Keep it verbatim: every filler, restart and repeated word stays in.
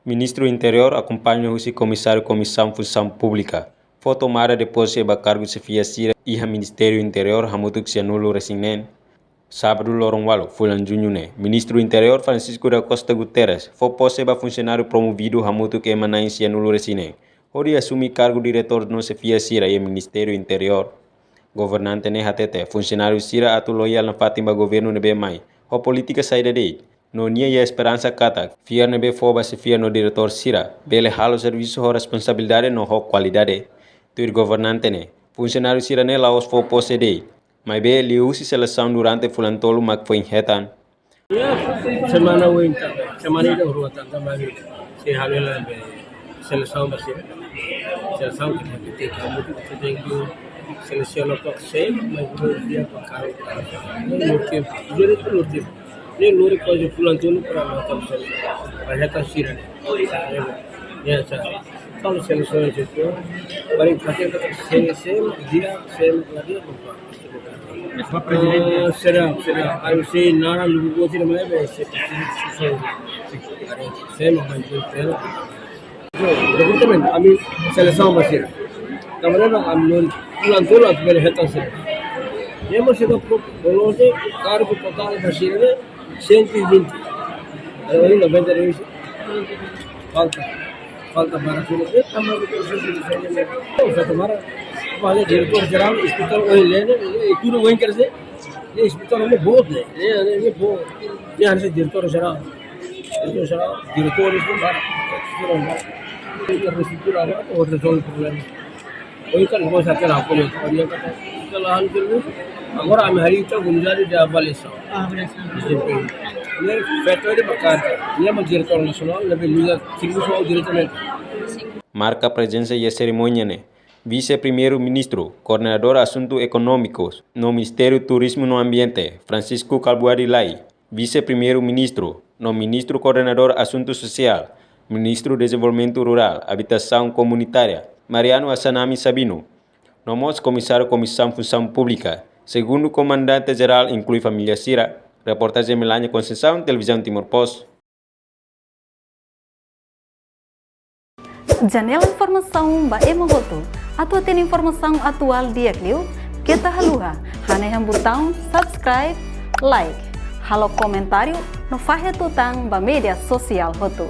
Ministru Interiór akompaña husi Komisáriu Komisaun Funsaun Públika fó tomada de pose ba kargu xefia sira iha Ministériu Interiór hamutuk sianulu resin neen, sábadu loron ualu fulan juñu ne'e. Ministru Interiór Francisco da Costa Guterres fó pose ba funsionáriu promovidu hamutuk ema na'in sianulu resin neen hodi asume kargu diretór no xefia sira iha Ministériu Interiór. Governante ne'e hatete funsionáriu sira atu loyál nafatin ba governu ne'ebé mai ho polítika saida de'it, no nia iha esperansa katak fiar ne'ebé fó ba xefia no diretór sira bele halo servisu ho responsabilidade no ho kualidade. Tuir governante ne'e, funsionáriu sira ne'e la'ós fó pose de'it, maibé liuhusi selesaun durante fulan tolu mak foin hetan. Semana oin tan, semana ida rua tan, tan, mak sei halo hela be selesaun ba sira. Selesaun ke kita, kita, kita, kita selesiona to'o sé, mas no dia para kargo. Lori tempu, lori tempu. Ne'e lori kuaze fulan tolu para matan sira. Para hetan sira ne'e. Ya, sa. Kalau selesaun itu, paling khawatir kata sé, sé, dia, sé, dia, dia, lupa. Ah, será, será. Ayo, sé, nara, lugu, sira, mas, sé, sé, sé, sé, mas, mas, sé, sé. Rekrutamentu, ami selesaun ba sira. Tanba ne'e ami lori fulan tolu atu bele hetan sira. Ne'e mak sira pro-, bolote, kargu totál ba sira ne'e cento e vinte. Agora noventa e dois. Falta. Falta para tudo. Falta para. Vale, diretór jerál, inspetór, ohin lene, e tudo bem, quer dizer, e inspetór é bom, né? É, é, é bom. E antes diretór jerál. Diretór jerál, diretores, não para. Infraestrutura, agora, rezolve problema. Ohin kan, vamos até lá, como é, agora, ami harii ita unidade de avaliação. Ah, avaliação. Desempenho. Ne'e feto de bacana. Ne'e mak diretór nasionál, ne'ebé liga servisu diretamente. Marka prezensa iha serimónia ne'e Vise-Primeiru-Ministru, Koordenadór Asuntu Ekonómikus no Ministériu Turizmu no Ambiente, Francisco Kalbuadi Lay, Vise-Primeiru-Ministru no Ministru Koordenadór Asuntu Sosiál, Ministru Dezenvolvimentu Rurál, Abitasaun Komunitária, Mariano Assanami Sabino, no mós Komisáriu Komisaun Funsaun Públika, Segundu Komandante Jerál, inklui família sira. Reportajen Melania Conceição, Televizaun Timor Post. Janela informasaun ba ema hotu. Atu hatene informasaun atuál di'ak liu, keta haluha hanehan butaun subscribe, like, halo komentáriu no fahe tutan ba média sosiál hotu.